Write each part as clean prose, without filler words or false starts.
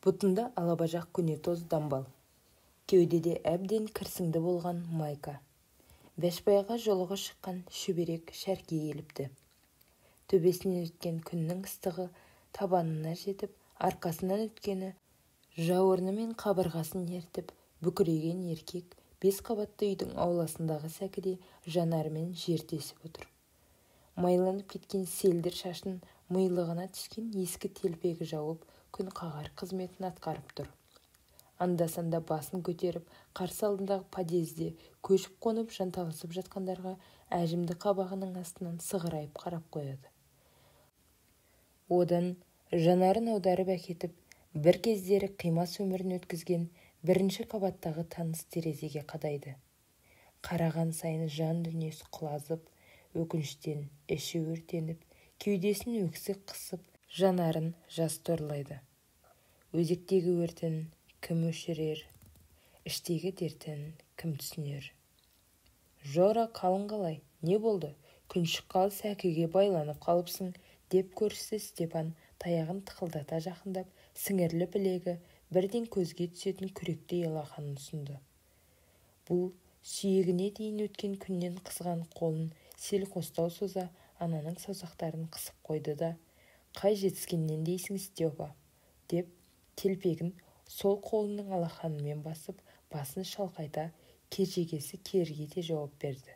Бұтында алабажақ көнетоз дамбал. Кеудеде әбден кірсіңді болған майка. Бәшбайға жолығы шыққан шүберек шәрке еліпті. Төбесінен өткен күннің ыстығы табанына жетіп, арқасынан өткені жауырыны мен қабырғасын ертіп, бүкірейген еркек бес қабатты үйдің ауласындағы сәкіде жанарымен жер тесіп отыр. Майланып кеткен селдір шашын милығына түскен ескі телпегі жауып, күн қағар қызметін атқарып тұр. Анда-санда басын көтеріп, қарсы алдындағы подъезде көшіп-қонып жанталасып жатқандарға әжімді қабағының астынан сығырайып қарап қояды. Одан жанарын аударып әкетіп, бір кездері қимас өмірін өткізген бірінші қабаттағы таныс терезеге қадайды. Қараған сайын жан дүниесі құлазып, өкініштен іші өртеніп, кеудесін өксік қысып, жанарын жас торлайды. Өзектегі өртін кім өшірер, іштегі дертін кім түсінер? Жора, қалың қалай, не болды? Күн шыққалы сәкіге байланып қалыпсың, деп көршісі Степан таяғын тықылдата жақындап, сіңірлі білегі бірден көзге түсетін күректей алақанын ұсынды. Бұл сүйегіне дейін өткен күннен қызған қолын селқостау соза, ананың саусақтарын қысып қойды да, «Қай жетіскеннен дейсің, Степа?» деп телпегін сол қолының алақанымен басып, басын шалқайта, кержегесі керге де жауап берді.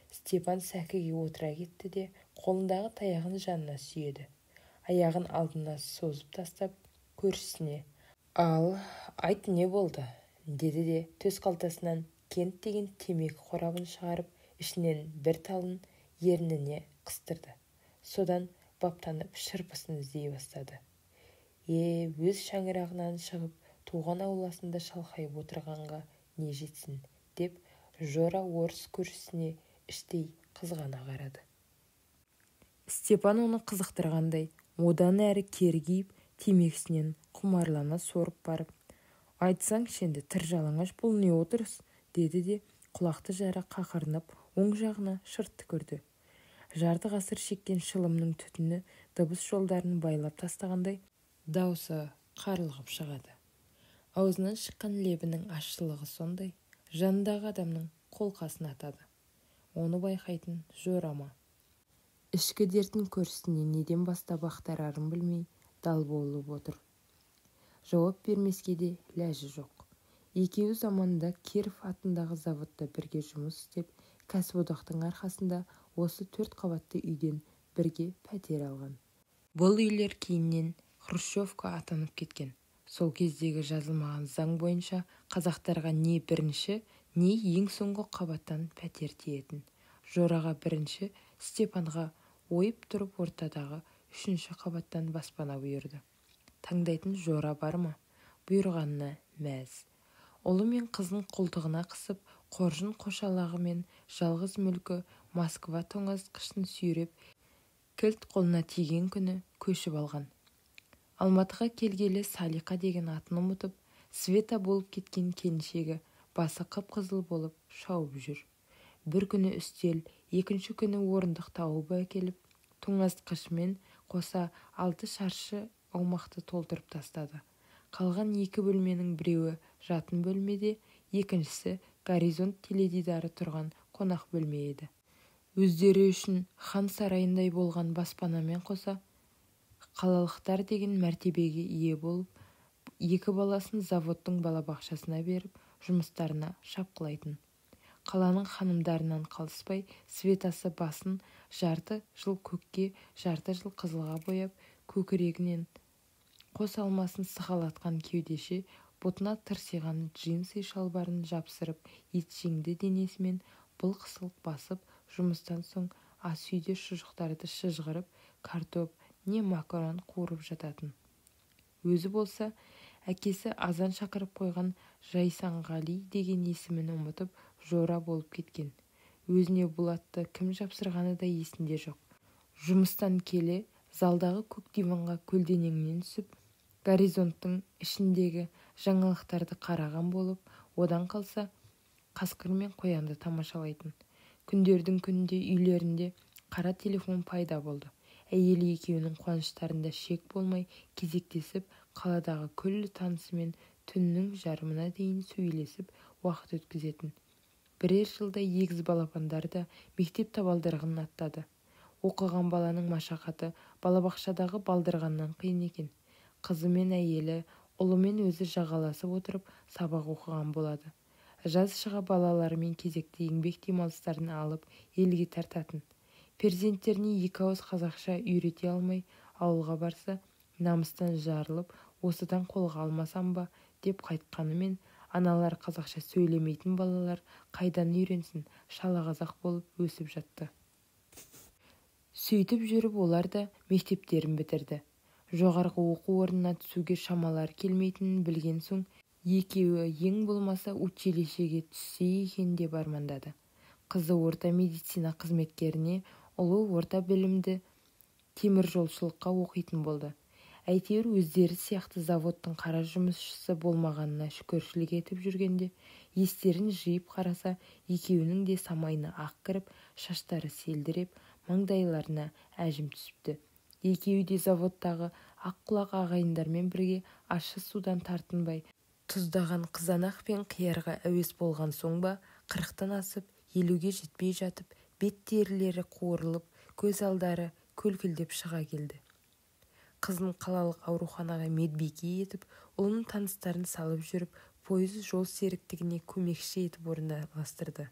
Степан сәкіге отыра кетті де, қолындағы таяғын жанына сүйеді. Аяғын алдына созып тастап, көршісіне: «Ал, айт, не болды?» деді де, төс қалтасынан Кент деген темекі қорабын шығарып, ішінен бір талын ерніне қыстырды. Содан баптанып шырпысын іздей бастады. Е, өз шаңырағынан шығып, туған ауласында шалқайып отырғанға не жетсін, деп Жора орыс көршісіне іштей қызғана қарады. Степан оны қызықтырғандай, одан әрі кергиіп, темекісінен құмарлана сорып барып, «Айтсаңшы енді, тыр жалаңаш бұл не отырыс?» деді де, құлақты жара қақырынып, оң жағына шырт түкірді. Жарты ғасыр шеккен шылымның түтіні дыбыс жолдарын байлап тастағандай, даусы қарлығып шығады. Аузынан шыққан лебінің ащылығы сондай, жанындағы адамның қолқасын атады. Оны байқайтын Жора ма? Ішкі дертін көршісіне неден бастап ақтарарын білмей, дал болып отыр. Жауап бермеске де ләжі жоқ. Екеуі заманында Киров атындағы заводта бірге жұмыс істеп, кәсіподақтың арқасында осы төрт қабатты үйден бірге пәтер алған. Бұл үйлер кейіннен хрущевка атанып кеткен. Сол кездегі жазылмаған заң бойынша қазақтарға не бірінші, не ең соңғы қабаттан пәтер тиетін. Жораға бірінші, Степанға ойып тұрып ортадағы үшінші қабаттан баспана бұйырды. Таңдайтын Жора бар ма? Бұйырғанына мәз. Ұлы мен қызын қолтығына қысып, қоржын қошалағы мен жалғыз мүлкі Москва тоңазытқышын сүйреп, кілт қолына тиген күні көшіп алған. Алматыға келгелі Салиқа деген атын ұмытып, Света болып кеткен келіншегі басы қып-қызыл болып шауып жүр. Бір күні үстел, екінші күні орындық тауып әкеліп, тоңазытқышымен қоса 6 шаршы аумақты толтырып тастады. Қалған екі бөлменің біреуі жатын бөлмеде, екіншісі Горизонт теледидары тұрған қонақ бөлме еді. Өздері үшін хан сарайындай болған баспанамен қоса, қалалықтар деген мәртебеге ие болып, екі баласын заводтың балабақшасына беріп, жұмыстарына шапқылайтын. Қаланың ханымдарынан қалыспай, Светасы басын жарты жыл көкке, жарты жыл қызылға бояп, көкірегінен қос алмасын сығалатқан кеудеше, бұтына тырсиған джинсы шалбарын жапсырып, етжеңді денесімен былқ-сылқ басып, жұмыстан соң ас үйде шұжықтарды шыжғырып, картоп не макарон қуырып жататын. Өзі болса, әкесі азан шақырып қойған Жайсаңғали деген есімін ұмытып, Жора болып кеткен. Өзіне бұл атты кім жапсырғаны да есінде жоқ. Жұмыстан келе залдағы көк диванға көлденеңнен түсіп, Горизонттың ішіндегі жаңалықтарды қараған болып, одан қалса, қасқыр мен қоянды тамашалайтын. Күндердің күнінде үйлерінде қара телефон пайда болды. Әйелі екеуінің қуаныштарында шек болмай, кезектесіп қаладағы күллі танысымен түннің жарымына дейін сөйлесіп уақыт өткізетін. Бірер жылда егіз балапандар да мектеп табалдырығын аттады. Оқыған баланың машақаты балабақшадағы балдырғаннан қиын екен. Қызы мен әйелі, ұлымен өзі жағаласып отырып сабақ оқыған болады. Жаз шыға балаларымен кезекті еңбек демалыстарын алып елге тартатын. Перзенттеріне екі ауыз қазақша үйрете алмай ауылға барса, намыстан жарылып, осыдан қолға алмасам ба деп қайтқанымен, аналар қазақша сөйлемейтін балалар қайдан үйренсін, шалақазақ болып өсіп жатты. Сөйтіп жүріп олар да мектептерін бітірді. Жоғарғы оқу орнына түсуге шамалары келмейтінін білген соң, екеуі ең болмаса училищеге түссе екен деп армандады. Қызы орта медицина қызметкеріне, ұлы орта білімді теміржолшылыққа оқитын болды. Әйтеуір өздері сияқты заводтың қара жұмысшысы болмағанына шүкіршілік етіп жүргенде, естерін жиып қараса, екеуінің де самайына ақ кіріп, шаштары селдіреп, маңдайларына әжім түсіпті. Екеуі де заводтағы аққұлақ ағайындармен бірге ащы судан тартынбай, тұздаған қызанақ пен қиярға әуес болған соң ба, 40-тан асып, 50-ге жетпей жатып, бет терілері қуырылып, көз алдары көлкілдеп шыға келді. Қызын қалалық ауруханаға медбике етіп, ұлын таныстарын салып жүріп, пойыз жол серіктігіне көмекші етіп орналастырды.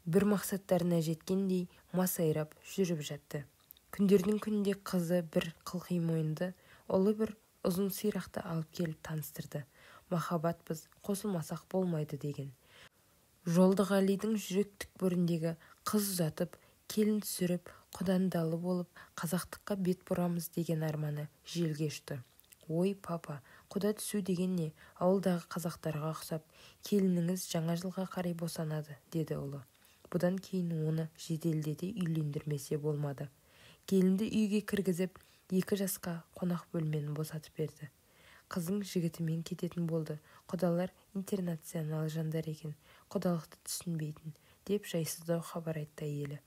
Бір мақсаттарына жеткендей масайрап жүріп жатты. Күндердің күнінде қызы бір қылқи мойынды, ұлы бір ұзын сирақты алып келіп таныстырды. Махаббатпыз, қосылмасақ болмайды деген. Жолдығалидың жүрек түкпіріндегі қыз ұзатып, келін түсіріп, құдандалы болып, қазақтыққа бет бұрамыз деген арманы желге ұшты. Ой, папа, құда түсу деген не, ауылдағы қазақтарға ұқсап, келініңіз жаңа жылға қарай босанады, деді ұлы. Бұдан кейін оны жеделдете үйлендірмесе болмады. Келінді үйге кіргізіп, 2 жасқа қонақ бөлмені босатып берді. Қызың жігітімен кететін болды. Құдалар интернационал жандар екен, құдалықты түсінбейтін, деп жайсыздау хабар айтты әйелі.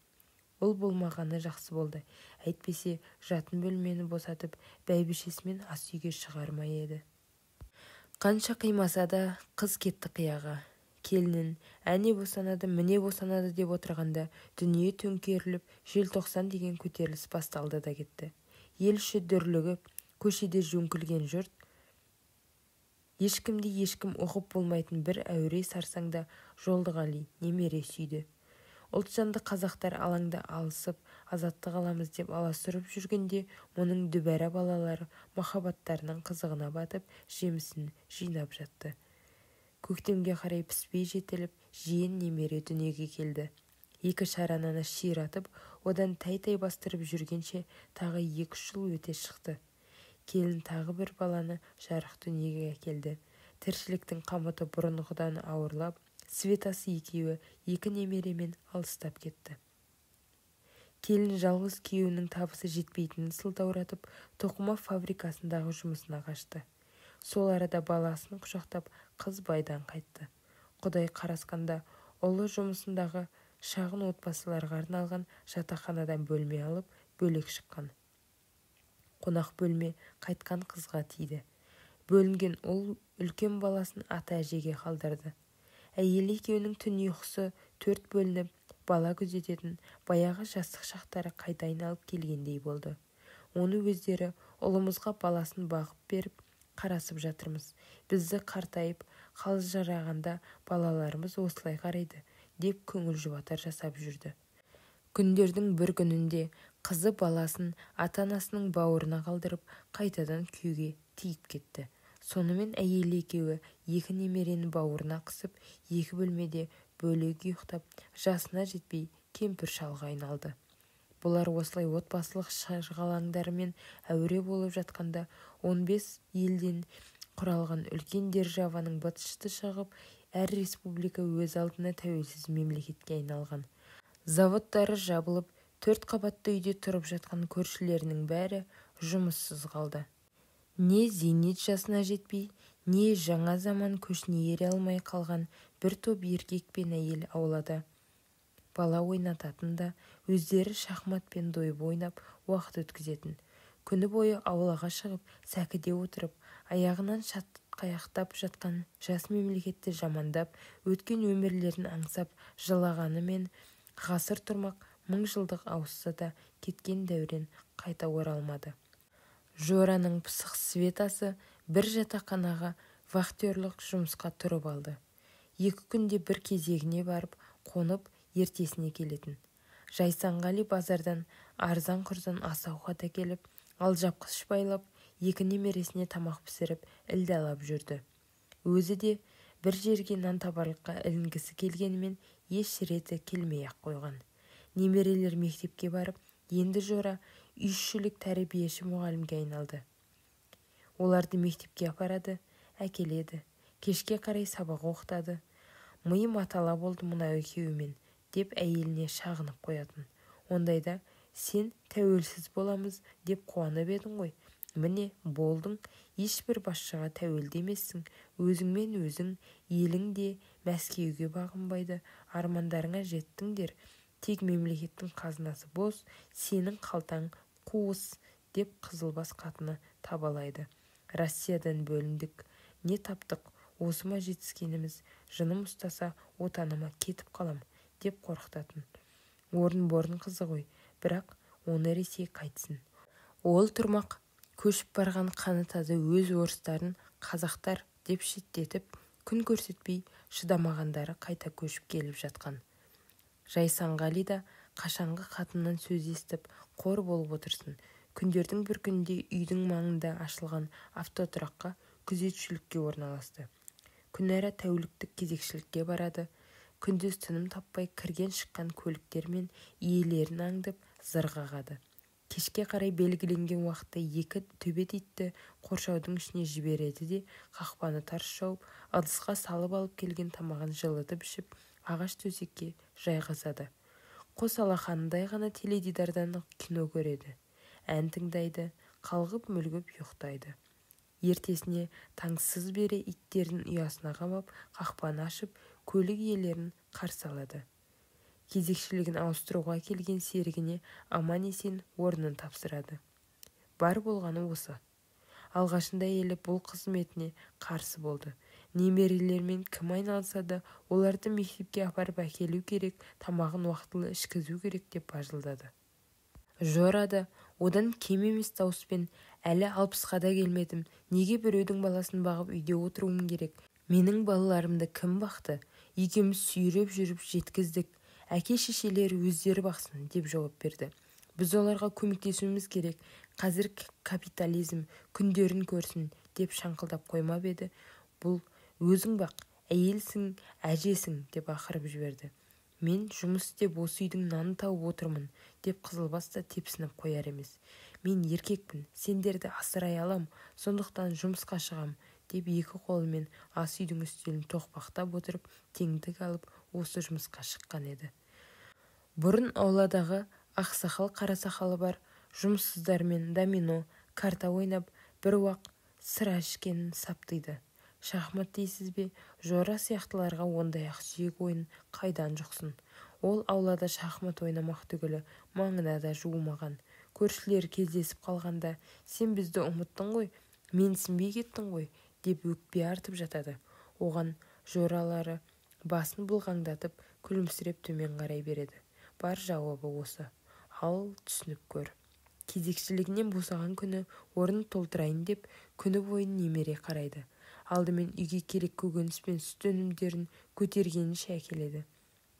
Ол болмағаны жақсы болды. Әйтпесе жатын бөлмені босатып, бәйбішесімен ас үйге шығармай еді. Қанша қимаса да қыз кетті қияға. Келінін әне босанады, міне босанады деп отырғанда дүние төңкеріліп, желтоқсан деген көтеріліс басталды да кетті. Ел іші дүрлігіп, көшеде жөңкілген жұрт, ешкімді ешкім ұғып болмайтын бір әуре сарсаңда Жолдығали немере сүйді. Ұлтжанды қазақтар алаңда алысып, азаттық аламыз деп аласұрып жүргенде, мұның дүбәрә балалары махаббаттарының қызығына батып, жемісін жинап жатты. Көктемге қарай піспей жетіліп, жиен немере дүниеге келді. 2 шарананы ширатып, одан тай-тай бастырып жүргенше тағы 2-3 жыл өте шықты. Келін тағы бір баланы жарық дүниеге әкелді. Тіршіліктің қамыты бұрынғыдан ауырлап, Светасы екеуі 2 немеремен алыстап кетті. Келін жалғыз күйеуінің табысы жетпейтінін сылтауратып, тоқыма фабрикасындағы жұмысына қашты. Сол арада баласын құшақтап, қыз байдан қайтты. Құдай қарасқанда, ұлы жұмысындағы шағын отбасыларға арналған жатақханадан бөлме алып, бөлек шыққан. Қонақ бөлме қайтқан қызға тиді. Бөлінген ұл үлкен баласын ата-әжеге қалдырды. Әйелі екеуінің түн ұйқысы 4 бөлініп, бала күзететін баяғы жастық шақтары қайта айналып келгендей болды. Оны өздері ұлымызға баласын бағып беріп, қарасып жатырмыз. Бізді қартайып, қалжырағанда балаларымыз осылай қарайды, деп көңіл жұбатар жасап жүрді. Күндердің бір күнінде қызы баласын ата-анасының бауырына қалдырып, қайтадан күйеуге тиіп кетті. Сонымен әйелі екеуі 2 немерені бауырына қысып, 2 бөлмеде бөлек ұйықтап, жасына жетпей кемпір шалға айналды. Бұлар осылай отбасылық шырғалаңдарымен әуре болып жатқанда 15 елден құралған үлкен державаның быт-шыты шығып, әр республика өз алдына тәуелсіз мемлекетке айналған. Заводтары жабылып, 4 қабатты үйде тұрып жатқан көршілерінің бәрі жұмыссыз қалды. Не зейнет жасына жетпей, не жаңа заман көшіне ере алмай қалған бір топ еркек пен әйел аулада бала ойнататын да, Өздері шахмат пен дойбы ойнап уақыт өткізетін. Күні бойы аулаға шығып, сәкіде отырып, аяғынан шатқаяқтап жатқан жас мемлекетті жамандап, өткен өмірлерін аңсап жылағанымен ғасыр тұрмақ, мың жылдық ауысса да кеткен дәурен қайта оралмады. Жораның пысық Светасы бір жатақханаға вахтерлік жұмысқа тұрып алды. 2 күнде бір кезегіне барып, қонып, ертесіне келетін. Жайсаңғали базардан арзан-құрзан ас-ауқат әкеліп, алжапқыш байлап, 2 немересіне тамақ пісіріп, ілдалап жүрді. Өзі де бір жерге нан табарлыққа ілінгісі келгенімен еш реті келмей-ақ қойған. Немерелер мектепке барып, енді Жора үйшілік тәрбиеші мұғалімге айналды. Оларды мектепке апарады, әкеледі, кешке қарай сабақ оқытады. Миым атала болды мына екеуімен, деп әйеліне шағынып қоятын. Ондайда сен тәуелсіз боламыз деп қуанып едің ғой. Міне болдың, ешбір басшыға тәуелді емессің, өзіңмен өзің, елің де Мәскеуге бағынбайды, армандарыңа жеттіңдер, тек мемлекеттің қазынасы бос, сенің қалтаң қуыс, деп қызылбас қатыны табалайды. Россиядан бөліндік, не таптық, осы ма жетіскеніміз, жыным ұстаса отаныма кетіп қалам, деп қорқытатын. Орынбордың қызы ғой, бірақ оны Ресей қайтсын. Ол тұрмақ көшіп барған қаны таза өз орыстарын қазақтар деп шеттетіп, күн көрсетпей шыдамағандары қайта көшіп келіп жатқан. Жайсаңғали да қашанғы қатыннан сөз естіп, қор болып отырсын. Күндердің бір күнінде үйдің маңында ашылған автотұраққа күзетшілікке орналасты. Күнара тәуліктік кезекшілікке барады. Күндіз тыным таппай кірген-шыққан көліктер мен иелерін аңдып зыр қағады. Кешке қарай белгіленген уақытта 2 төбет итті қоршаудың ішіне жібереді де, қақпаны тарс жауып, ыдысқа салып алып келген тамағын жылытып ішіп, ағаш төсекке жайғасады. Қос алақанындай ғана теледидардан кино көреді, ән тыңдайды, қалғып-мүлгіп ұйықтайды. Ертесіне таңсыз бере иттерін ұясына қамап, қақпаны ашып, көлік иелерін қарсы алады. Кезекшілігін ауыстыруға келген серігіне аман-есен орнын тапсырады. Бар болғаны осы. Алғашында әйелі бұл қызметіне қарсы болды. Немерелермен кім айналса да, оларды мектепке апарып әкелу керек, тамағын уақытылы ішкізу керек деп бажылдады. Жора да одан кем емес дауыспен, әлі 60-қа да келмедім, неге біреудің баласын бағып үйде отыруым керек? Менің балаларымды кім бақты? Екеуміз сүйреп жүріп жеткіздік. Әке-шешелері өздері бақсын, деп жауап берді. Біз оларға көмектесуіміз керек. Қазір капитализм күндерін көрсін, деп шаңқылдап қоймап еді. Бұл өзің бақ, әйелсің, әжесің, деп ақырып жіберді. Мен жұмыс істеп осы үйдің нанын тауып отырмын, деп қызылбас та тепсініп қояр емес. Мен еркекпін, сендерді асырай алам, сондықтан жұмысқа шығам, деп екі қолымен ас үйдің үстелін тоқпақтап отырып, теңдік алып осы жұмысқа шыққан еді. Бұрын ауладағы ақсақал қарасақалы бар жұмыссыздармен домино, карта ойнап, бір уақ сыра ішкенін саптиды. Шахмат дейсіз бе, Жора сияқтыларға ондай ақсүйек ойын қайдан жұқсын. Ол аулада шахмат ойнамақ түгілі маңына да жуымаған. Көршілер кездесіп қалғанда, сен бізді ұмыттың ғой, менсінбей кеттің ғой, деп өкпе артып жатады. Оған жоралары басын бұлғаңдатып, күлімсіреп төмен қарай береді. Бар жауабы осы. Ал түсініп көр. Кезекшілігінен босаған күні орын толтырайын деп, күні бойы немере қарайды. Алдымен үйге керек көкөніс пен сүт өнімдерін көтергенінше әкеледі.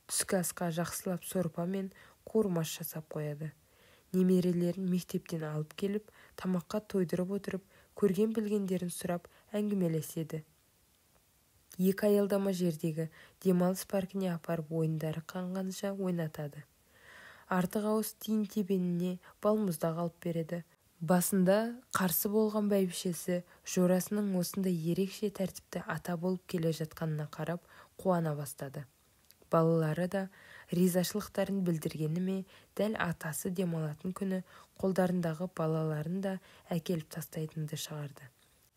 Түскі асқа жақсылап сорпа мен қуырмаш жасап қояды. Немерелерін мектептен алып келіп, тамаққа тойдырып отырып, көрген білгендерін сұрап әңгімелеседі. 2 аялдама жердегі демалыс паркіне апарып ойындары қанғанша ойнатады. Артық ауыз тиын тебеніне балмұздақ алып береді. Басында қарсы болған бәйбішесі Жорасының осындай ерекше тәртіпті ата болып келе жатқанына қарап қуана бастады. Балалары да ризашылықтарын білдіргені ме, дәл атасы демалатын күні қолдарындағы балаларын да әкеліп тастайтынды шығарды.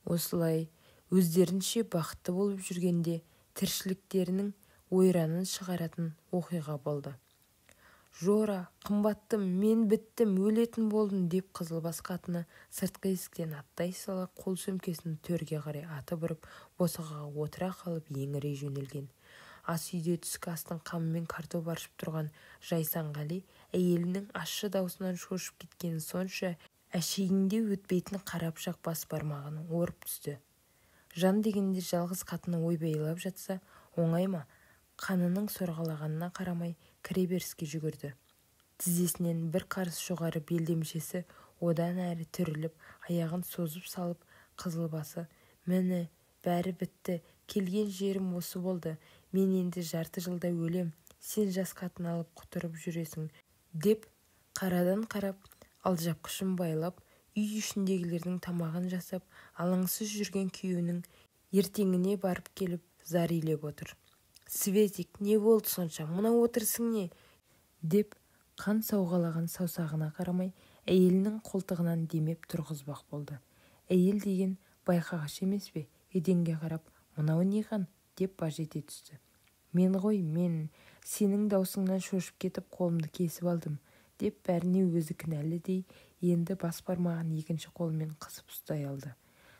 Осылай өздерінше бақытты болып жүргенде тіршіліктерінің ойранын шығаратын оқиға болды. Жора, қымбаттым, мен біттім, өлетін болдым, деп қызылбас қатыны сыртқы есіктен аттай сала қол сөмкесін төрге қарай атып ұрып, босағаға отыра қалып еңірей жөнелген. Ас үйде түскі астың қамымен картоп аршып тұрған Жайсаңғали әйелінің ащы даусынан шошып кеткені сонша, әшейінде өтпейтін қара пышақ бас бармағын орып түсті. Жан дегенде жалғыз қатыны ойбайлап жатса, оңай ма? Қанының сорғалағанына қарамай кіреберіске жүгірді. Тізесінен бір қарыс жоғары белдемшесі одан әрі түріліп, аяғын созып салып, қызылбасы: «Міне, бәрі бітті, келген жерім осы болды, мен енді жарты жылда өлем, сен жас қатын алып құтырып жүресің», деп қарадан қарап, алжапқышын байлап, үй ішіндегілердің тамағын жасап, алаңсыз жүрген күйеуінің ертеңіне барып келіп зар илеп отыр. «Светик, не болды сонша, мына отырысың не?» деп қан сауғалаған саусағына қарамай, әйелінің қолтығынан демеп тұрғызбақ болды. Әйел деген байқағыш емес пе, еденге қарап, «Мынау не қан?» деп баж ете түсті. «Мен ғой, мен, сенің даусыңнан шошып кетіп қолымды кесіп алдым», деп бәріне өзі кінәлідей енді бас бармағын екінші қолымен қысып ұстай алды.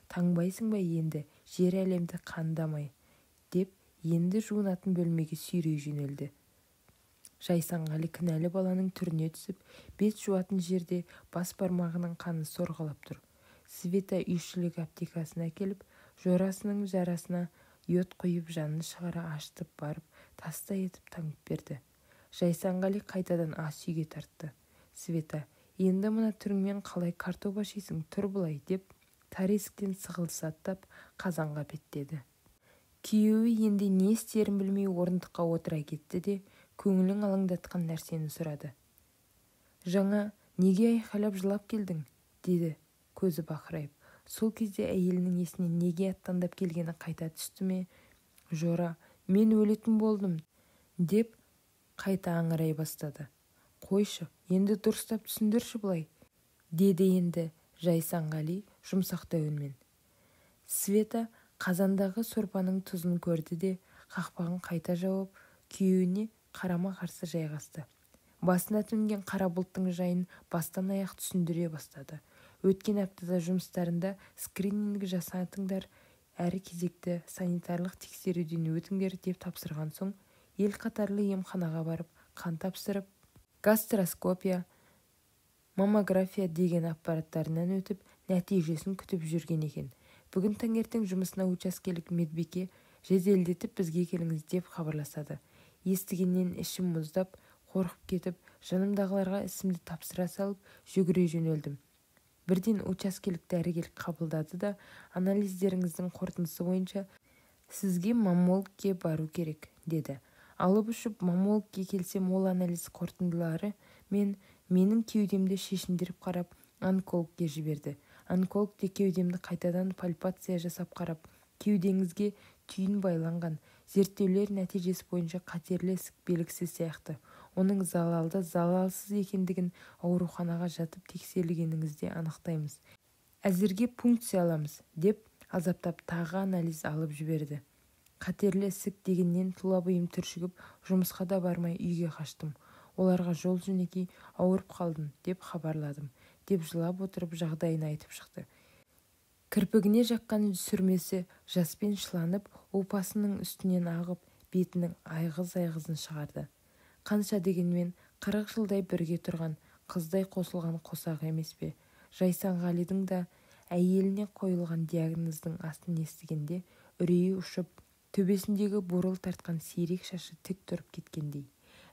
«Таңбайсың ба енді, жер әлемді қандамай», деп енді жуынатын бөлмеге сүйрей жөнелді. Жайсаңғали кінәлі баланың түріне түсіп, бет жуатын жерде бас бармағының қаны сорғалап тұр. Света үйшілік аптекасын әкеліп, жорасының жарасына йод құйып, жанын шығара ашытып барып, тастай етіп таңып берді. Жайсаңғали қайтадан ас үйге тартты. Света: «Енді мына түріңмен қалай картоп ашисың, тұр былай», деп тар есіктен сығылыса аттап, қазанға беттеді. Күйеуі енді не істерін білмей орындыққа отыра кетті де, көңілін алаңдатқан нәрсені сұрады. «Жаңа неге айқайлап жылап келдің?» деді көзі бақырайып. Сол кезде әйелінің есіне неге аттандап келгені қайта түсті ме? «Жора, мен өлетін болдым», деп қайта аңырай бастады. «Қойшы, енді дұрыстап түсіндірші былай», деді енді Жайсаңғали жұмсақтау үнмен. Света қазандағы сорпаның тұзын көрді де, қақпағын қайта жауып, күйеуіне қарама-қарсы жайғасты. Басына төнген қара бұлттың жайын бастан аяқ түсіндіре бастады. Өткен аптада жұмыстарында скрининг жасатыңдар, әрі кезекті санитарлық тексеруден өтіңдер деп тапсырған соң, ел қатарлы емханаға барып, қан тапсырып, гастроскопия, маммография деген аппараттарынан өтіп, нәтижесін күтіп жүрген екен. Бүгін таңертең жұмысына учаскелік медбике жеделдетіп бізге келіңіз деп хабарласады. Естігеннен ішім мұздап, қорқып кетіп, жанымдағыларға ісімді тапсыра салып, жүгіре жөнелдім. Бірден учаскелік дәрігер қабылдады да, анализдеріңіздің қорытындысы бойынша сізге маммологке бару керек, деді. Алып ұшып маммологке келсем, ол анализ қорытындылары мен менің кеудемді шешіндіріп қарап, онкологке жіберді. Онколог те кеудемді қайтадан пальпация жасап қарап, кеудеңізге түйін байланған, зерттеулер нәтижесі бойынша қатерлі ісік белгісі сияқты. Оның залалды залалсыз екендігін ауруханаға жатып тексерілгеніңізде анықтаймыз. Әзірге пункция аламыз, деп азаптап тағы анализ алып жіберді. Қатерлі ісік дегеннен тұла бойым түршігіп, жұмысқа да бармай үйге қаштым. Оларға жол жөнекей ауырып қалдым, деп хабарладым, деп жылап отырып жағдайын айтып шықты. Кірпігіне жаққан сүрмесі жаспен шыланып, опасының үстінен ағып, бетінің айғыз-айғызын шығарды. Қанша дегенмен 40 жылдай бірге тұрған, қыздай қосылған қосақ емес пе? Жайсаңғалидың да әйеліне қойылған диагноздың астын естігенде үрейі ұшып, төбесіндегі бурыл тартқан сирек шашы тік тұрып кеткендей.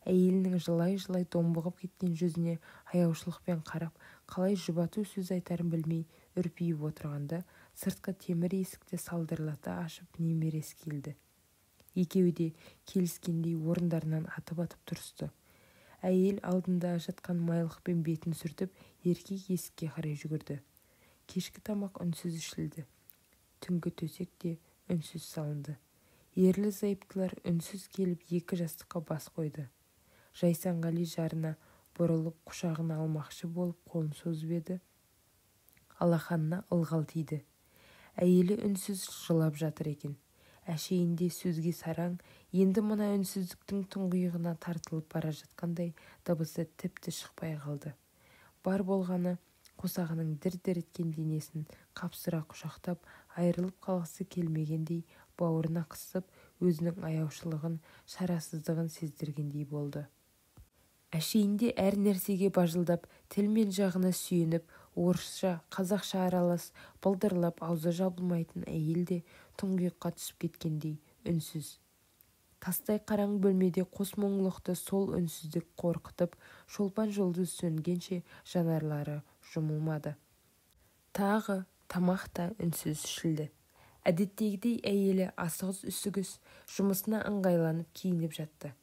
Әйелінің жылай-жылай домбығып кеткен жүзіне аяушылықпен қарап, қалай жұбату сөз айтарын білмей үрпиіп отырғанда, сыртқы темір есікті салдырлата ашып немересі келді. Екеуі де келіскендей орындарынан атып-атып тұрысты. Әйел алдында жатқан майлықпен бетін сүртіп, еркек есікке қарай жүгірді. Кешкі тамақ үнсіз ішілді. Түнгі төсек те үнсіз салынды. Ерлі-зайыптылар үнсіз келіп екі жастыққа бас қойды. Жайсаңғали жарына бұрылып құшағына алмақшы болып қолын созып еді, алақанына ылғал тиді. Әйелі үнсіз жылап жатыр екен. Әшейінде сөзге сараң, енді мына үнсіздіктің тұңғиығына тартылып бара жатқандай дыбысы тіпті шықпай қалды. Бар болғаны қосағының дір-дір еткен денесін қапсыра құшақтап, айырылып қалғысы келмегендей бауырына қысып, өзінің аяушылығын, шарасыздығын сездіргендей болды. Әшейінде әр нәрсеге бажылдап, тіл мен жағына сүйеніп, орысша, қазақша аралас, былдырлап аузы жабылмайтын әйел де тұңғиыққа түсіп кеткендей үнсіз. Тастай қараңғы бөлмеде қос мұңлықты сол үнсіздік қорқытып, Шолпан жұлдыз сөнгенше жанарлары жұмылмады. Тағы тамақ та үнсіз ішілді. Әдеттегідей әйелі асығыс-үсігіс жұмысына ыңғайланып киініп жатты.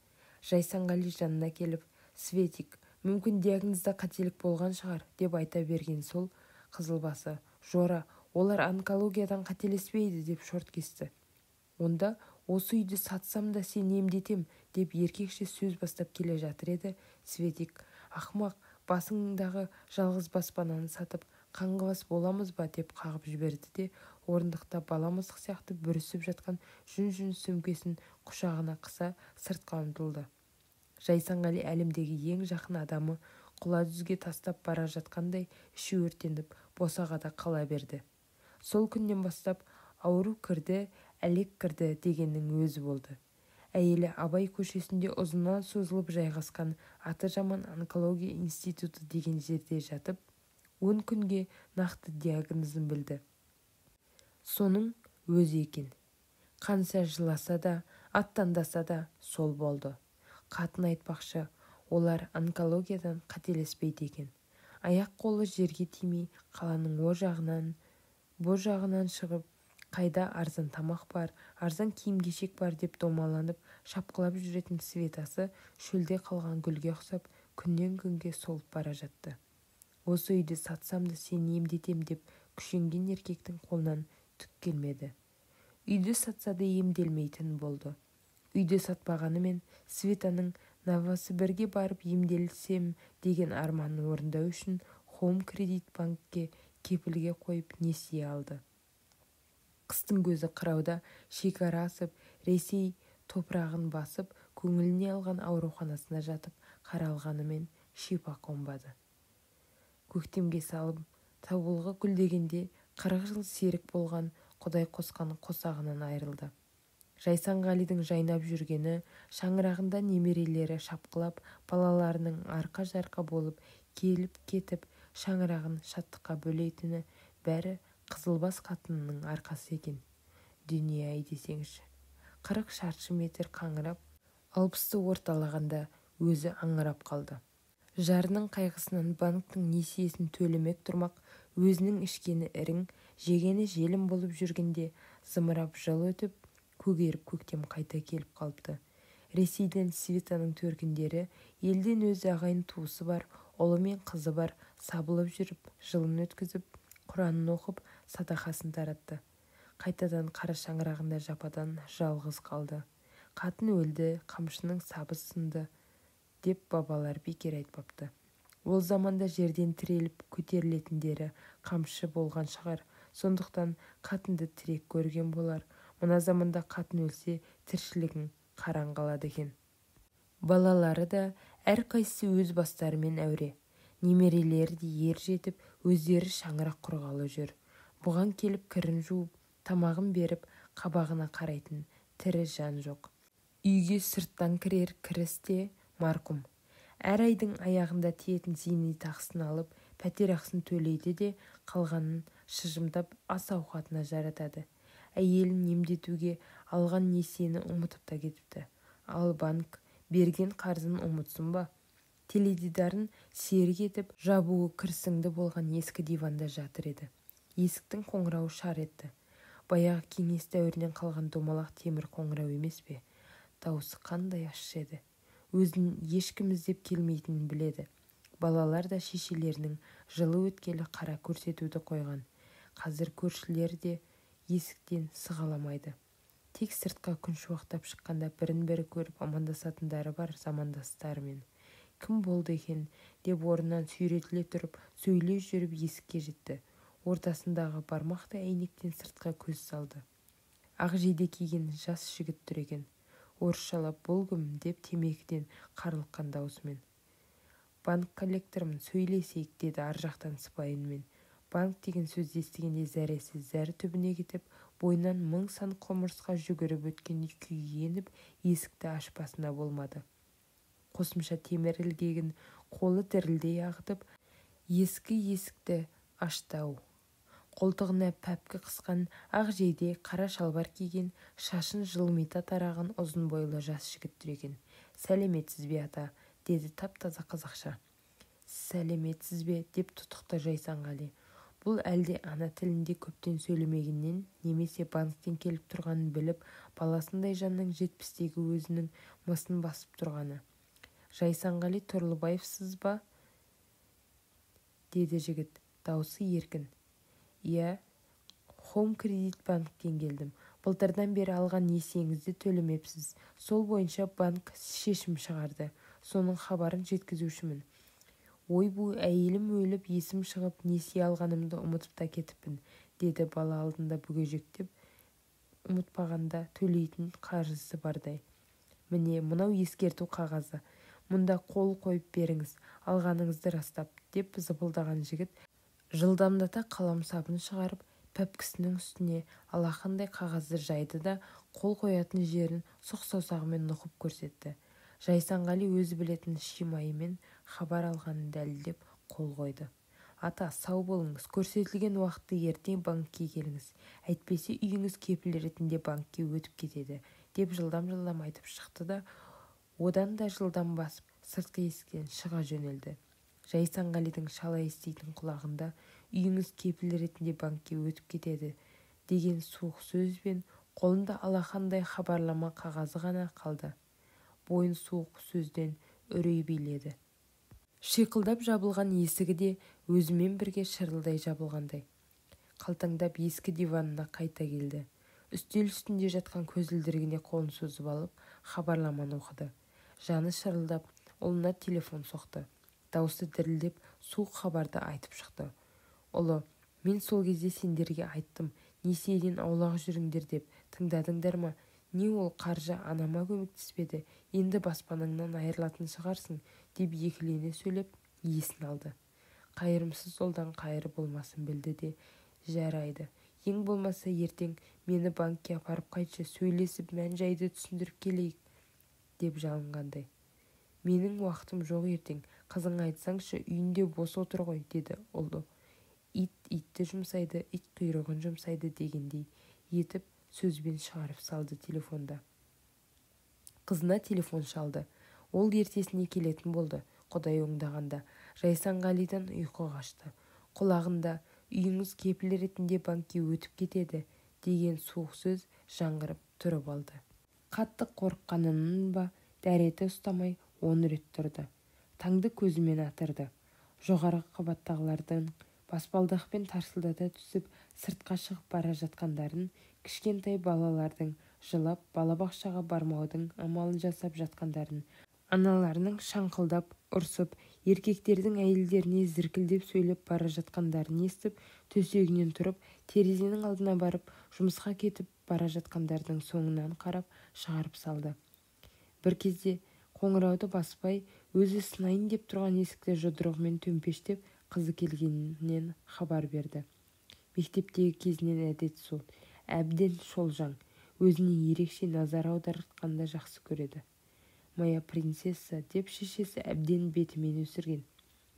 Жайсаңғали жанына келіп, «Светик, мүмкін диагнозда қателік болған шығар», деп айта берген сол қызылбасы, «Жора, олар онкологиядан қателеспейді», деп шорт кесті. Онда осы үйді сатсам да сені емдетем, деп еркекше сөз бастап келе жатыр еді, Светик, «Ақымақ, басыңдағы жалғыз баспананы сатып, қаңғыбас боламыз ба?» деп қағып жіберді де, орындықта бала мысық сияқты бүрісіп жатқан жүн-жүн сөмкесін құшағына қыса сыртқа ұмтылды. Жайсаңғали әлемдегі ең жақын адамы құла дүзге тастап бара жатқандай іші өртеніп, босағада қала берді. Сол күннен бастап ауру кірді, әлек кірді дегеннің өзі болды. Әйелі Абай көшесінде ұзыннан созылып жайғасқан аты жаман онкология институты деген жерде жатып, 10 күнге нақты диагнозын білді. Соның өзі екен. Қанша жыласа да, аттандаса да сол болды. Қатын айтпақшы, олар онкологиядан қателеспейді екен. Аяқ-қолы жерге тимей, қаланың о жағынан, бұ жағынан шығып, қайда арзан тамақ бар, арзан киім-кешек бар деп домаланып, шапқылап жүретін Светасы шөлде қалған гүлге ұқсап, күннен күнге солып бара жатты. Осы үйді сатсам да сені емдетем деп күшенген еркектің қолынан түк келмеді. Үйді сатса да емделмейтін болды. Үйді сатпағанымен Светаның Новосібірге барып емделсем деген арманын орындау үшін Хоум Кредит банкке кепілге қойып несие алды. Қыстың көзі қырауда шекара асып, Ресей топырағын басып, көңіліне алған ауруханасына жатып қаралғанымен шипа қонбады. Көктемге салып, тобылғы гүлдегенде 40 жыл серік болған Құдай қосқан қосағынан айырылды. Жайсаңғалидың жайнап жүргені, шаңырағында немерелері шапқылап, балаларының арқа-жарқа болып келіп-кетіп, шаңырағын шаттыққа бөлейтіні бәрі қызылбас қатынының арқасы екен. Дүние-ай десеңші. 40 шаршы метр қаңырап, 60-ты орталағанда өзі аңырап қалды. Жарының қайғысынан банктің несиесін төлемек тұрмақ, өзінің ішкені ірің, жегені желім болып жүргенде зымырап жыл өтіп, көгеріп көктем қайта келіп қалыпты. Ресейден Светаның төркіндері, елден өз ағайын туысы бар, ұлы мен қызы бар, сабылып жүріп, жылын өткізіп, Құранын оқып, садақасын таратты. Қайтадан қара шаңырағында жападан жалғыз қалды. Қатын өлді, қамшының сабы сынды деп бабалар бекер айтпапты. Ол заманда жерден тіреліп көтерілетіндері қамшы болған шығар. Сондықтан қатынды тірек көрген болар. Мына заманда қатын өлсе, тіршілігің қараң қалады екен. Балалары да әрқайсысы өз бастарымен әуре. Немерелері де ер жетіп, өздері шаңырақ құрғалы жүр. Бұған келіп кірін жуып, тамағын беріп, қабағына қарайтын тірі жан жоқ. Үйге сырттан кірер кіріс те марқұм. Әр айдың аяғында тиетін зейнетақысын алып, пәтер ақысын төлейді де, қалғанын шыжымдап ас-ауқатына жаратады. Әйелін емдетуге алған несиені ұмытып та кетіпті. Ал банк берген қарызын ұмытсын ба? Теледидарын серік етіп, жабуы кірсіңді болған ескі диванда жатыр еді. Есіктің қоңырауы шар етті. Баяғы кеңес дәуірінен қалған домалақ темір қоңырау емес пе? Даусы қандай ащы еді. Өзін ешкім іздеп келмейтінін біледі. Балалар да шешелерінің жылы өткелі қара көрсетуді қойған. Қазір көршілер де есіктен сығаламайды. Тек сыртқа күн шуақтап шыққанда бірін-бірі көріп амандасатындары бар замандастарымен. Кім болды екен деп орнынан сүйретіле тұрып, сөйлей жүріп есікке жетті. Ортасындағы бармақтай әйнектен сыртқа көз салды. Ақ жейде киген жас жігіт тұр екен. Орысшалап бұл кім деп темекіден қарлыққан даусымен. Банк коллекторымын, сөйлесейік, деді ар жақтан сыпайы үнмен. Банк деген сөзді естігенде зәресі зәр түбіне кетіп, бойынан мың сан құмырсқа жүгіріп өткендей күй еніп, есікті ашпасына болмады. Қосымша темір ілгегін қолы дірілдей ағытып, ескі есікті ашты-ау. Қолтығына пәпкі қысқан, ақ жейде, қара шалбар киген, шашын жылмита тараған ұзын бойлы жас жігіт тұр екен. Сәлеметсіз бе, ата, деді тап-таза қазақша. Сәлеметсіз бе, деп тұтықты Жайсаңғали. Бұл әлде ана тілінде көптен сөйлемегеннен, немесе банктен келіп тұрғанын біліп, баласындай жанның 70-тегі өзінің мысын басып тұрғаны. Жайсаңғали Тұрлыбаевсыз ба? Деді жігіт, даусы еркін. Иә, Хоум Кредит банктен келдім. Былтырдан бері алған несиеңізді төлемепсіз. Сол бойынша банк шешім шығарды. Соның хабарын жеткізушімін. Ойбу, әйелім өліп, есім шығып, несие алғанымды ұмытып та кетіппін, деді бала алдында бүгежектеп, ұмытпағанда төлейтін қарызы бардай. Міне, мынау ескерту қағазы. Мұнда қол қойып беріңіз, алғаныңызды растап, деп зыпылдаған жігіт жылдамдата қаламсабын шығарып, пәпкісінің үстіне алақандай қағазды жайды да, қол қоятын жерін сұқ саусағымен нұқып көрсетті. Жайсаңғали өзі білетін шимайымен хабар алғанын дәлелдеп қол қойды. Ата, сау болыңыз, көрсетілген уақытты ертең банкке келіңіз. Әйтпесе үйіңіз кепіл ретінде банкке өтіп кетеді, деп жылдам-жылдам айтып шықты да, одан да жылдам басып, сыртқы есіктен шыға жөнелді. Жайсаңғалидың шала еститін құлағында үйіңіз кепіл ретінде банкке өтіп кетеді деген суық сөз бен қолында алақандай хабарлама қағазы ғана қалды. Бойын суық сөзден үрей биледі. Шиқылдап жабылған есігі де өзімен бірге шырылдай жабылғандай. Қалтаңдап ескі диванына қайта келді. Үстел үстінде жатқан көзілдірігіне қолын созып алып, хабарламаны оқыды. Жаны шырылдап, ұлына телефон соқты. Даусы дірілдеп, суық хабарды айтып шықты. Ұлы, мен сол кезде сендерге айттым, несиеден аулақ жүріңдер деп, тыңдадыңдар ма? Не ол қаржы анама көмектеспеді, енді баспанаңнан айырылатын шығарсың, деп екілене сөйлеп, есін алды. Қайырымсыз ұлдан қайыр болмасын білді де, жарайды. Ең болмаса ертең мені банкке апарып қайтшы, сөйлесіп мән-жайды түсіндіріп келейік, деп жалынғандай. Менің уақытым жоқ ертең, қызыңа айтсаңшы, үйінде бос отыр ғой, деді ұлы. Ит итті жұмсайды, ит құйрығын жұмсайды дегендей етіп сөзбен шығарып салды телефонда. Қызына телефон шалды. Ол ертесіне келетін болды, Құдай оңдағанда. Жайсаңғалидан ұйқы қашты. Құлағында үйіңіз кепіл ретінде банкке өтіп кетеді деген суық сөз жаңғырып тұрып алды. Қатты қорыққанынан ба, дәреті ұстамай 10 рет тұрды. Таңды көзімен атырды. Жоғарғы қабаттағылардың баспалдақпен тарсылдата түсіп, сыртқа шығып бара жатқандарын, кішкентай балалардың жылап, балабақшаға бармаудың амалын жасап жатқандарын, аналарының шаңқылдап, ұрсып, еркектердің әйелдеріне зіркілдеп сөйлеп бара жатқандарын естіп, төсегінен тұрып, терезенің алдына барып, жұмысқа кетіп бара жатқандардың соңынан қарап шығарып салды. Бір кезде қоңырауды баспай, өзі сынайын деп тұрған есікті жұдырығымен төмпештеп, қызы келгенінен хабар берді. Мектептегі кезінен әдет сол, әбден шолжаң, өзіне ерекше назар аудартқанды жақсы көреді. Моя принцесса деп шешесі әбден бетімен өсірген.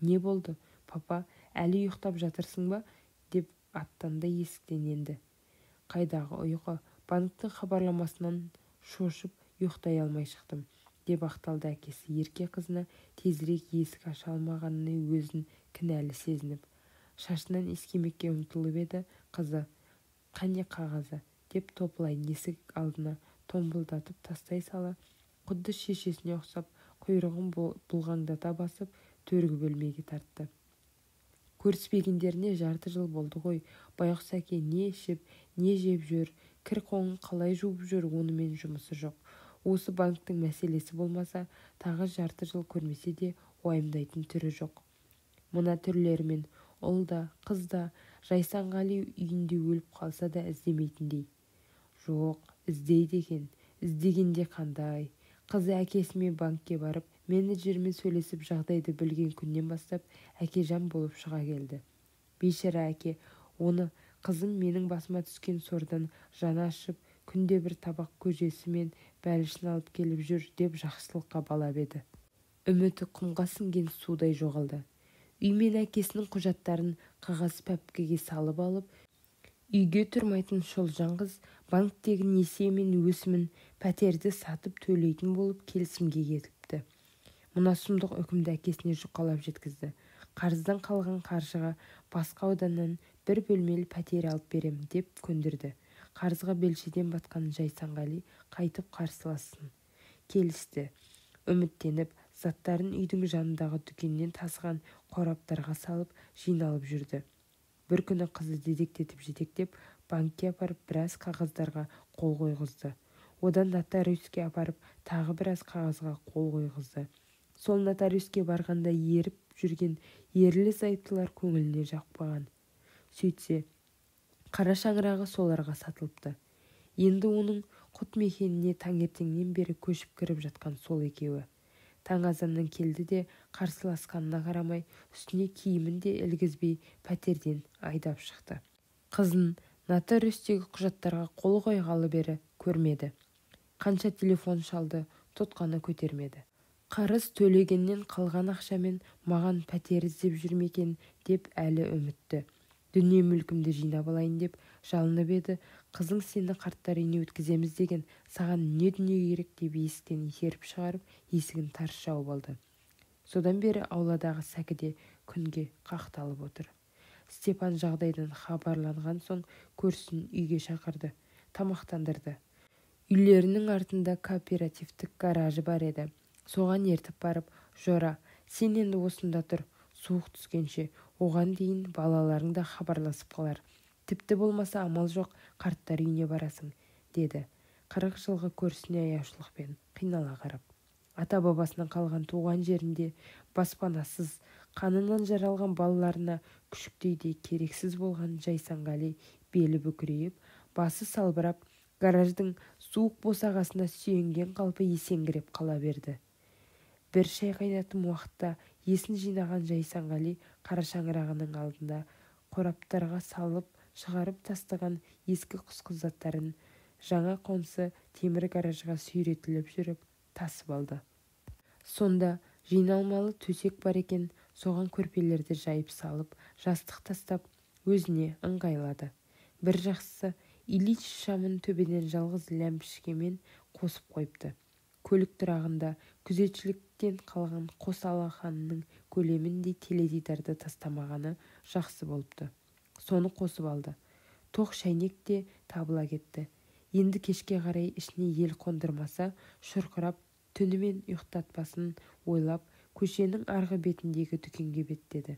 Не болды, папа, әлі ұйықтап жатырсың ба? Деп аттанды есіктен енді. Қайдағы ұйқы, банктің хабарламасынан шошып ұйықтай алмай шықтым, деп ақталды әкесі ерке қызына тезірек есік аша алмағанына өзін кінәлі сезініп. Шашынан иіскемекке ұмтылып еді, қызы, қане қағазы, деп топылай есік алдына томпылдатып тастай сала, құдды шешесіне ұқсап, құйрығын бұлғаңдата басып, төргі бөлмеге тартты. Көріспегендеріне жарты жыл болды ғой, байғұс әке не ішіп, не жеп жүр, кір қоңын қалай жуып жүр, онымен жұмысы жоқ. Осы банктің мәселесі болмаса, тағы жарты жыл көрмесе де уайымдайтын түрі жоқ. Мына түрлерімен ұл да, қыз да Жайсаңғали үйінде өліп қалса да іздемейтіндей. Жоқ, іздейді екен. Іздегенде қандай? Қызы әкесімен банкке барып, менеджермен сөйлесіп жағдайды білген күннен бастап әкежан болып шыға келді. Бейшара әке оны қызым менің басыма түскен сордан жаны ашып, күнде бір табақ көжесі мен бәлішін алып келіп жүр деп жақсылыққа балап еді. Үміті құмға сіңген судай жоғалды. Үй мен әкесінің құжаттарын қағаз пәпкіге салып алып, үйге тұрмайтын шолжаң қыз банктегі несие мен өсімін пәтерді сатып төлейтін болып келісімге келіпті. Мына сұмдық үкімді әкесіне жұқалап жеткізді. Қарыздан қалған қаржыға басқа ауданнан бір бөлмелі пәтер алып берем деп көндірді. Қарызға белшеден батқан Жайсаңғали қайтып қарсылассын. Келісті. Үміттеніп, заттарын үйдің жанындағы дүкеннен тасыған қораптарға салып, жиналып жүрді. Бір күні қызы дедектетіп жетектеп, банкке апарып біраз қағаздарға қол қойғызды. Одан нотариуске апарып, тағы біраз қағазға қол қойғызды. Сол нотариуске барғанда еріп жүрген ерлі-зайыптылар көңіліне жақпаған. Сөйтсе, қара шаңырағы соларға сатылыпты. Енді оның құт мекеніне таңертеңнен бері көшіп кіріп жатқан сол екеуі. Таң азаннан келді де қарсыласқанына қарамай, үстіне киімін де ілгізбей пәтерден айдап шықты. Қызын нотариустегі құжаттарға қол қойғалы бері көрмеді. Қанша телефон шалды, тұтқаны көтермеді. Қарыз төлегеннен қалған ақшамен маған пәтер іздеп жүр ме екен деп әлі үмітті. Дүние мүлкімді жинап алайын деп жалынып еді, қызың сені қарттар үйіне өткіземіз деген, саған не дүние керек деп есіктен итеріп шығарып, есігін тарс жауып алды. Содан бері ауладағы сәкіде күнге қақталып отыр. Степан жағдайдан хабарланған соң көршісін үйге шақырды, тамақтандырды. Үйлерінің артында кооперативтік гаражы бар еді. Соған ертіп барып, «Жора, сен енді осында тұр, суық түскенше, оған дейін балаларың да хабарласып қалар. Тіпті болмаса амал жоқ, қарттар үйіне барасың», деді. 40 жылғы көршісіне аяушылықпен қинала қарап. Ата-бабасынан қалған туған жерінде баспанасыз, қанынан жаралған балаларына күшіктей де керексіз болған Жайсаңғали белі бүкірейіп, басы салбырап, гараждың суық босағасына сүйенген қалпы есеңгіреп қала берді. Бір шай қайнатым уақытта есін жинаған Жайсаңғали қара шаңырағының алдында қораптарға салып шығарып тастаған ескі құсқы заттарын жаңа қонсы темір гаражға сүйретіліп жүріп тасып алды. Сонда жиналмалы төсек бар екен, соған көрпелерді жайып салып, жастық тастап, өзіне ыңғайлады. Бір жақсысы, Ильич шамын төбеден жалғыз ләмпішкемен қосып қойыпты. Көлік тұрағында күзетшіліктен қалған қос алақанының көлеміндей теледидарды тастамағаны жақсы болыпты. Соны қосып алды. Тоқ шәйнек те табыла кетті. Енді кешке қарай ішіне ел қондырмаса, шұрқырап, түнімен ұйықтатпасын ойлап, көшенің арғы бетіндегі дүкенге беттеді.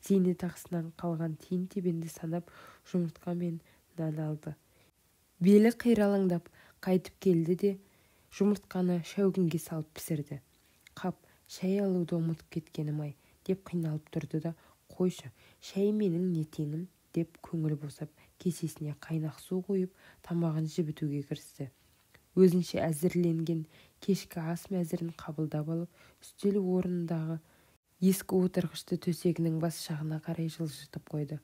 Зейнетақысынан қалған тиын-тебенді санап, жұмыртқа мен нан алды. Белі қиралаңдап қайтып келді де, жұмыртқаны шәугімге салып пісірді. Қап, шай алуды ұмытып кеткенім-ай, деп қиналып тұрды да, қойшы, шай менің не теңім, деп көңіл босап, кесесіне қайнақ су қойып, тамағын жібітуге кірісті. Өзінше әзірленген кешкі ас мәзірін қабылдап алып, үстел орнындағы ескі отырғышты төсегінің бас жағына қарай жылжытып қойды.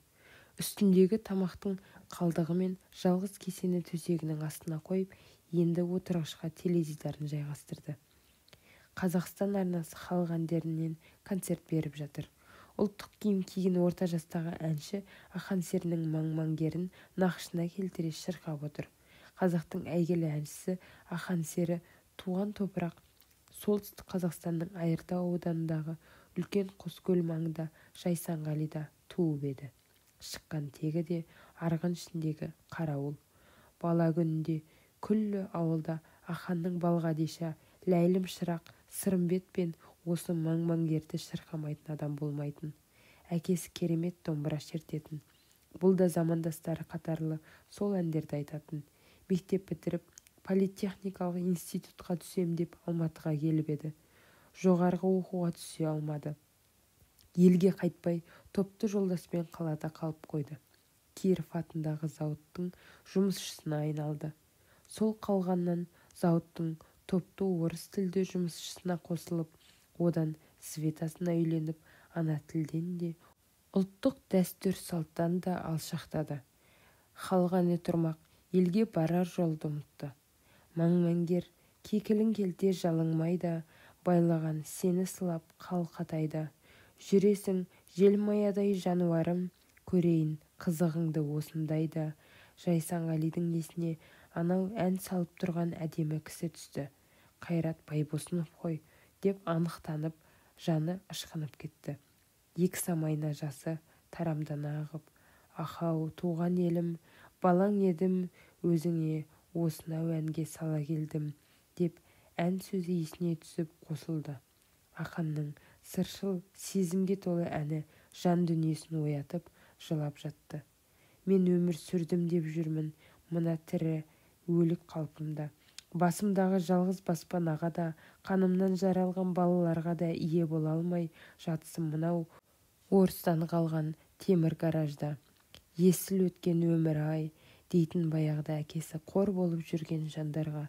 Үстіндегі тамақтың қалдығымен жалғыз кесені төсегінің астына қойып, енді отырғышқа теледидарын жайғастырды. Қазақстан арнасы халық әндерінен концерт беріп жатыр. Ұлттық киім киген орта жастағы әнші Ақан серінің маң-маңгерін нақышына келтіре шырқап отыр. Қазақтың әйгілі әншісі Ақан сері туған топырақ Солтүстік Қазақстанның Айыртау ауданындағы үлкен Қоскөл маңында Жайсаңғалида туып еді. Шыққан тегі де Арғын ішіндегі қарауыл. Бала күнінде күллі ауылда Ақанның Балғадиша, Ләйлім шырақ, Сырымбет пен осы маң-маңгерді шырқамайтын адам болмайтын. Әкесі керемет домбыра шертетін. Бұл да замандастары қатарлы сол әндерді айтатын. Мектеп бітіріп, политехникалық институтқа түсем деп Алматыға келіп еді. Жоғарғы оқуға түсе алмады. Елге қайтпай, топты жолдаспен қалада қалып қойды. Киров атындағы зауыттың жұмысшысына айналды. Сол қалғаннан зауыттың топты орыс тілді жұмысшысына қосылып, одан Светасына үйленіп, ана тілден де, ұлттық дәстүр-салттан да алшақтады. Халық әні тұрмақ, елге барар жолды ұмытты. Мәңмәңгер, кекілің келте жалың майда, байлаған сені сылап қалқатайда. Жүресің желмаядай жануарым, көрейін қызығыңды осындайда. Жайсаңғалидың есіне анау ән салып тұрған әдемі кісі түсті. Қайрат Байбосынов қой деп анық танып, жаны ышқынып кетті. Екі самайына жасы тарамдана ағып, «Ахау, туған елім, балаң едім, өзіңе осынау әнге сала келдім», деп ән сөзі есіне түсіп қосылды. Ақанның сыршыл, сезімге толы әні жан дүниесін оятып, жылап жатты. Мен өмір сүрдім деп жүрмін, мына тірі өлік қалпымда. Басымдағы жалғыз баспанаға да, қанымнан жаралған балаларға да ие бола алмай жатысым мынау орыстан қалған темір гаражда. Есіл өткен өмір-ай, дейтін баяғыда әкесі қор болып жүрген жандарға.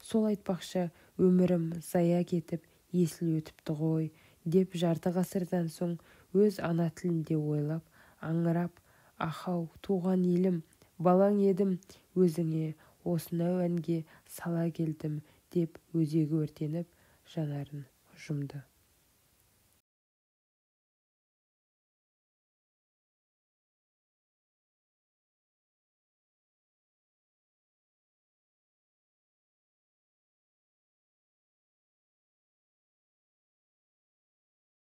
Сол айтпақшы, өмірім зая кетіп, есіл өтіпті ғой, деп жарты ғасырдан соң өз ана тілінде ойлап, аңырап, «Ахау, туған елім, балаң едім, өзіңе осынау әнге сала келдім», деп өзегі өртеніп, жанарын жұмды.